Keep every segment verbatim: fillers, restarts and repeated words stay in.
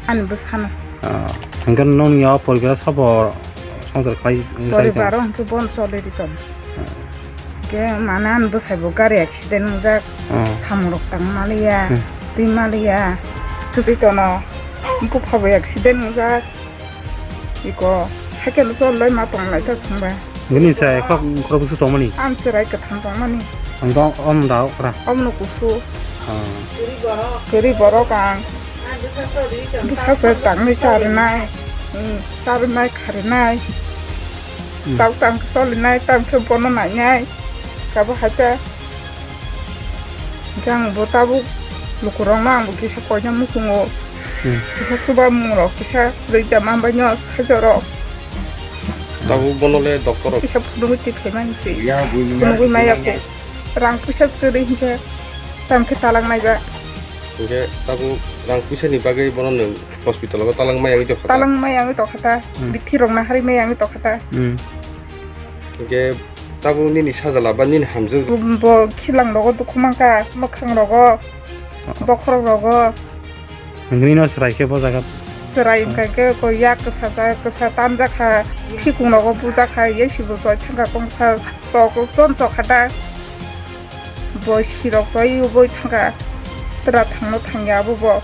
Ani bwsano. Ah, hwnkhe nongni o poribar sabo songsar khlai, khlai tong? Poribar o hwnkhe bon choli ri tong. Ah. Hwnkhe mane ani bwsai bo gari accident wngjak. Ah. Samung rok tang maliya, hmm, twi maliya. Kwchwi tono bupha bo accident wngjak. Iko, haikhe no chol lai ma tong lai ta sungba. Bini chwrai khorok, khorok kusu tongmani? Ang chwrai kwthang tongmani. Ang tong, om da okra. Om no kusu. Ah. Kwrwi borok ang. Bwsa se tangwi charinai. Hmm, charinai, kharinai. Hmm. Tau tang cholinai, tang khe bono nainai. Kabo haikhe. Hwnkhe ang bo tabuk lukurokno ang bo kisa koina muchungo. Hmm. Kisa chubamungrok, kisa rwui tama baino sajorok. Tabuk bono le doctor rok kisa phunugwi twi phaimani se. Ya, buini phunugwi maya khe. Rang puisa kwrwi hinkhe tamo khe talang naiba. Hinkhe tabuk rang puisa ni bagwi bono nwng hospital o talang maya wngwi tongkha ta? Talang maya wngwi tongkha ta. Hmm. Bithi rok naharwi maya wngwi tongkha ta. Hmm. Hinkhe tabuk nini sajla ba nini hamjwk? Bo khilang rogo dukhu mankha, mwkhang rogo, bokhorok rogo. Nini no chwrai khe bo jaga? Chwrai wngkha khe ko yak kwsa ja-, kwsa tanjakha, phikung rogo bujakha, yasibo choi thangkha kongsa chok chon chokha da. Bo sirok choi uboi thangkha, tra thangno thangya abo bo.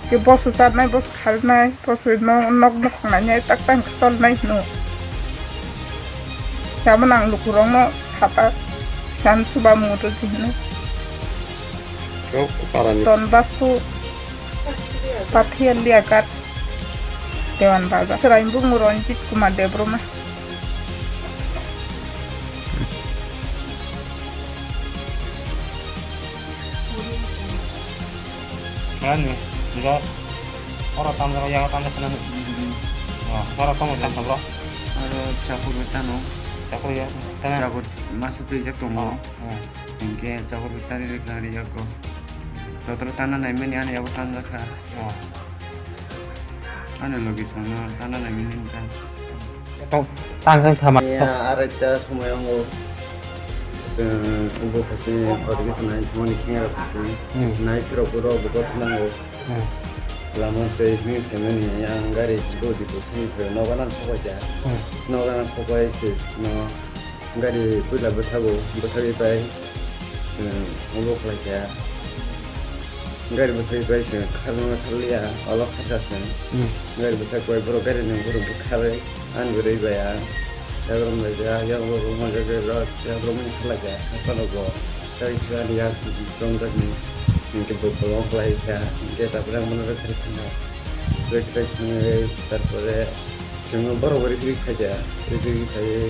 Ke bosu charnai, bosu khalnai. Bosoi no nok nok nai tak tang tol nai hino. Sabo nang lukurok no sata san suba muto di hino. Kau parani. Ton basu Pathiya Liagat Dewan Baja. Serai bung Ranjit Kumar Debbarma. Ani, enggak. Oro tamjak, yago tamjak khe nang. Oh, oro tamo tamjak bro. Oro chakur bai tano. Chakur ya, tana. Chakur masa twijak tongo. Oh, oh. Hinkhe chakur bai tari ri khlai ri yago. Totoro tana naimani ani abo tamjak kha. Oh. Ani logi songno tana naimani hinkhe. Tong, tang khe thama. Ya, araita somoi ango. Chwng bo khasi audio sanai, moni khe rok khasi. Hmm. Nai rok boro bo gothnango. Hmm. Lama tei hwnwi phaimani, yang gari bodi bo simi phaio, nogo nang sokoi kha. Hmm. Nogo nang sokoi se, no gari puila bwthago, bwthagwi pai, hmm, obo khlai kha. Gari bwthagwi pai se, kharno kharliya, olo kharkha se. Hmm. Gari bwthagwi pai, borok gari nang borok bwkharwi, ani bwrwi bai ang. Yagrong bai ya, yang borok manja gari rok, yagrong mani kharlai kha, haphano bo. Tei kisa ani yak chomjakni hinkhe bo kolom khlai kha, hinkhe tapore ang bono rwkhe thangkha. Rwkhe thangwi tarpore chwngno borok bo rwkhe rwkhe khaikha, rwkhe rwkhe khaiwi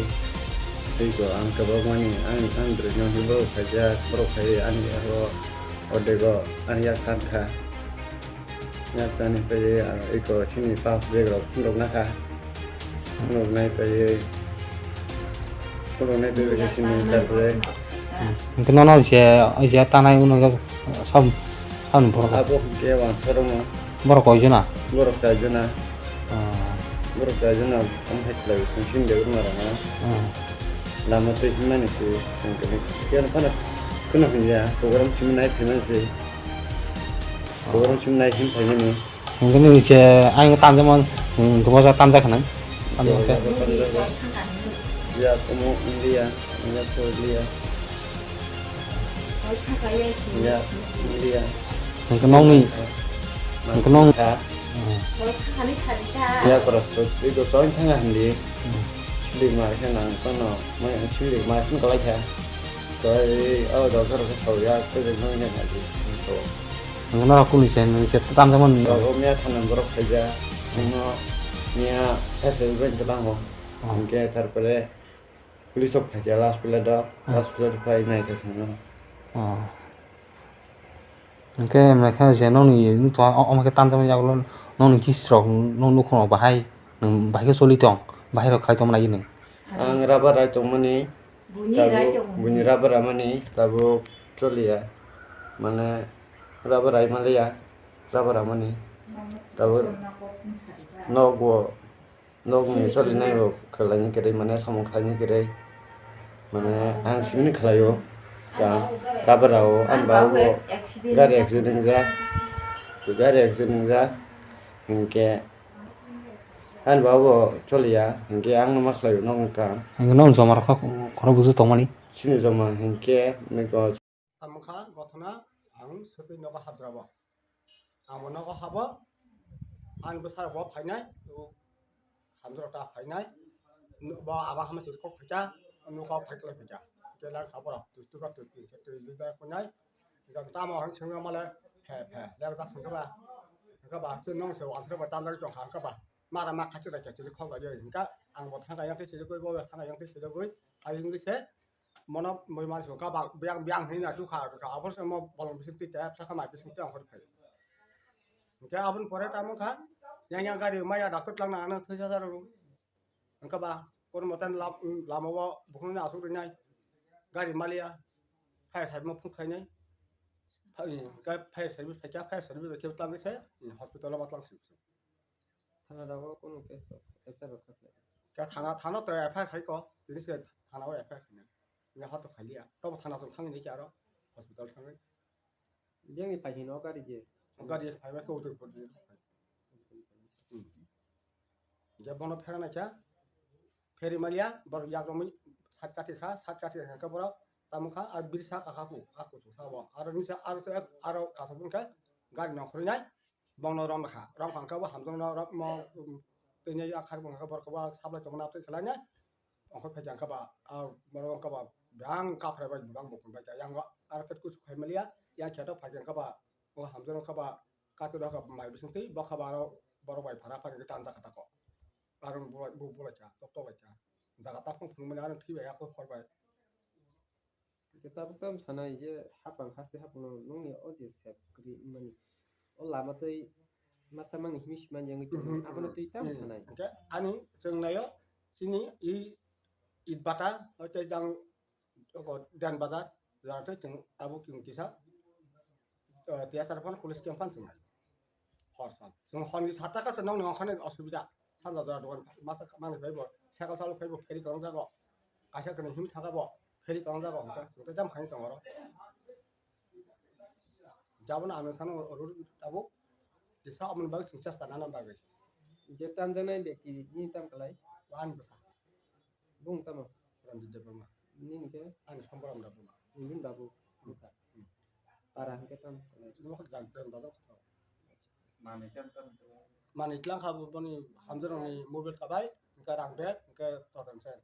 tei bo ang kwbangmani ang, ang bwrwino hinwi borok khaijak, borok khaiwi ani yago ordego ani yak tankha. Yak tani tei, ah, eko chini pass bag rok phunukna kha. Phunuknai tei, phunuknai tei chini tarpore. Hwnkhe nono je, je tanai uno sab, sabni borok. Abo hwnkhe wansarokno. Borok koijona? Borok chaijona. Ah. Borok chaijona, ang hai khlai song sini de rwma rwma. Ah. Lama tei himani se, song kene. Kiyano phano, phano hwnya, program simi nai phaimani se. Program simi nai him phaimani. Hwnkhe nini se ayang tamjakmani, hmm, dubosa tamjak hinwi. Tamjak khe. Ya, omo India, India to India. Ya, India. Hwnkhe nokni, hwnkhe nokni. Ya, koras to, iko to thanga hindi. Hmm. Sili mar khe nang kono, mai sili mar khe kalai kha. Tei o doctor khe sawi ya, tei nokni nai di. Ang norok kunu se, nung se tamjakmani. Rogo miya thanam borok khaijak. Ang no miya S L bank lango. Oh. Hingke tarpore police rok phaikha last plate o. Oh. Last plate o phai naikha chwngno. Oh. Hingke mekha je nokni, nukha omo khe tamjakmani yagulo nokni kiss rok, nok nukhung rok bahai, nung bahai khe choli tong, bahai rok khai tongmani nai nung. Ang rubber rai tongmani. Buini tabuk rai tongo. Buini rubber ramani tabuk choliya. Mane rubber rai maliya. Rubber ramani. Tabuk nogo, nogni cholinai bo khlaini kwrwi, mane samung khlaini kwrwi. Mane ang simini khlaio. Ka rubber rao ani babubo gari accident wngjak. Gari accident wngjak, hinkhe ani babo choliya, hinkhe ang no ma khlai no wngkha. Hinkhe no joma rok kha khoro busu tongmani. Chini joma hinkhe nokho. Tamo kha gothona ang swtwi nogo habdrabo. Amo nogo habo, ani bwsarok bo phainai, hamjwk ta phainai, bo aba hama chiri kok phaikha, nuka phaiklai phaikha. Khe lang kha borok, twi twi ba twi twi khe twi twi ba phainai. Tamo hwn sengma male phe phe lek ta sengkha ba. Hwnkha ba chwng nong se wansra ba tanjak tong kha hwnkha ba. Mara ma khachi rai khe chiri khok lai hwnkha ang bo thang yang khe chiri goi bo thang yang khe chiri goi. Ayung se mono moi mansi ka ba biang biang hina chu kha ka abor se mo bolong bising ti ta sa kha mai bising ti ang khor phai. Hwnkhe aboni pore tamo kha, yang yang gari maya doctor tlang na ano thwi sa sa ro. Hwnkhe ba, kono motan lam, lama o bukhung ni asuk rinai. Gari maliya, fire service mo phung khainai. Fire service phaikha, fire service khe tlang se, hospital o ma tlang se. Thana rogo kono case to F I R rok kha khlai. Khe thana, thana to F I R khai ko, tini se thana o F I R khainai. Ni ha to khailiya. To thana to thangni khe aro hospital thangai. Biyangni phai hino gari je. Gari phaiba khe Udaipur ni. Hmm. Je bono phera naikha, pheri maliya, bor yak romwi sat kati kha, sat kati kha khe borok tamo kha, ar birsa kakha pu, a kuchuk sa bo. Aro nisa, aro se, aro kaso bun khe gari nongkhorwi nai, bongno rom kha, rom kha khe bo hamjwk no rom mo, um, tini akhar bun khe borok bo sablai tongna twi khlai nai. Ongkhor phaikha khe ba, a borok khe ba, bang kaphrai bai bang bukun bai kha, yang aro khe kuchuk khai maliya, yang khe to phaikha khe ba, o hamjwk no khe ba, Kati rok mai bising twi bokha baro borok bai phara phani tanjak kha tako. Aro bo, bo, bo lai kha, tok tok lai kha. Jaga ta phung phung mani aro thwi bai ya ko khor bai. Hwnkhe tabuk tamo sanai je hapang haste hapang no nongni o je sep kwrwi wngmani. O lama twi masa mangni himwi swi man yang tong. Mhm, abono mhm. Twi tamo sanai. Hwnkhe ani chwng naio chini i, i bata, o tei jang Oko Dan Bazar, jora tei chwng tabuk chwng kisa, eh, T S R phano police camp phano chwng nai. Hor sal. Chwng horni sat ta kasa nokni ongkhorni osubida. Sanja jora dogan masa mani phai bo, cycle chalo phai bo, ferry kwlwng jago. Kaisa kwrwi himwi thangkha bo, ferry kwlwng jago hwnkhe chwng tei jam khaini tongo oro. Jabon ano thano oro tabuk kisa omoni bagwi chwng chesta nana bagwi. Je tanjaknai bekti ni tam kalai? Ani bwsa. Bung tamo? Ranjit Debbarma. Nini khe? Ani Somboram Debbarma. Nini babu. Hmm. Para hwnkhe tam? Chini wngkha Jan-, Jan Bazar khe. Manwi tam tam? Manwi tlang kha bo boni hamjwk rokni mobile kabai, hwnkhe rang bag, hwnkhe total sen.